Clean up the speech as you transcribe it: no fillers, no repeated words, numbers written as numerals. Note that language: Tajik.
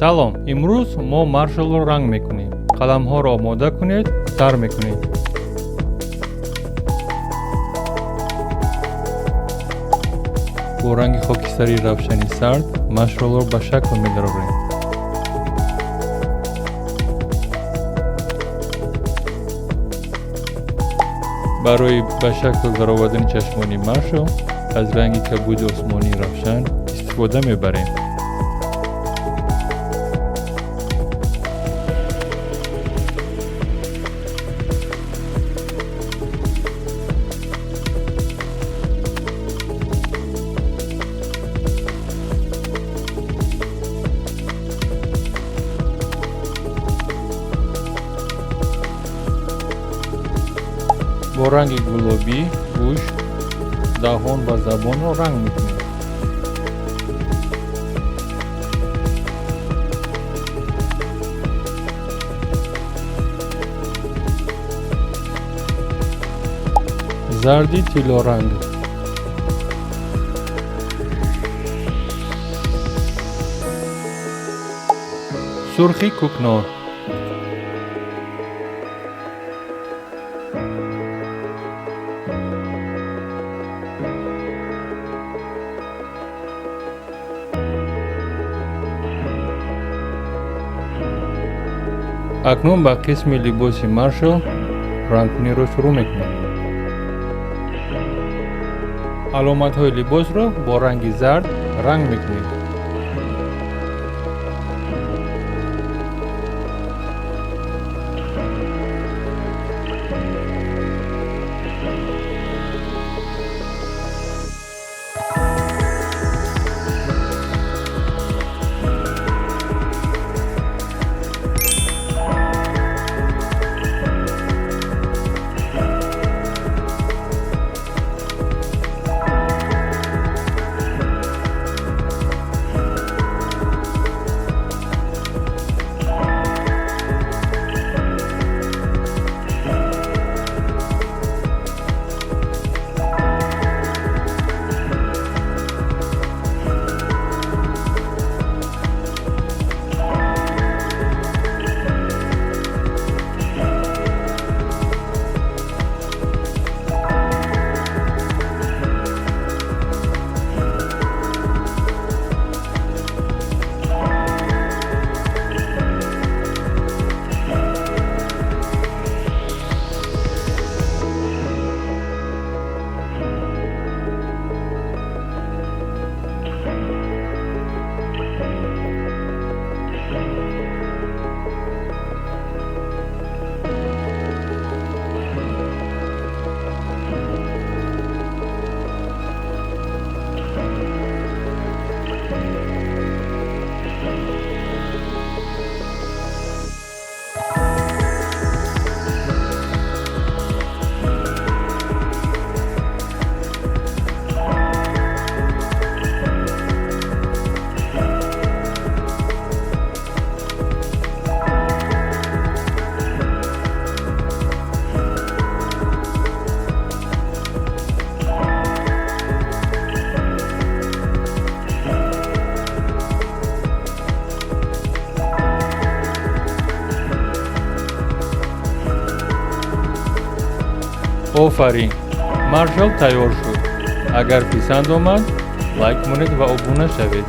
Салом, имрӯз мо Маршаллро ранг мекунем. Қаламҳоро омода кунед, сар мекунем. Бо ранги хокистарии равшани сард Маршаллро ба шакл медарорем. Барои ба шакл даровардани чашмони Маршалл аз ранги кабуди осмонии равшан истифода мебарем. Бо ранги гулобӣ гӯш, даҳон ва забонро ранг мекунем. Зарди тиллоранг. Сурхи кӯкнор. Акнун ба қисми либоси Маршалл рангкуниро шурӯъ мекунем. Аломатҳои либосро бо ранги зард ранг мекунем. Офарин, Маршалл тайёр шуд. Агар писанд омад, лайк монед ва обуна шавед.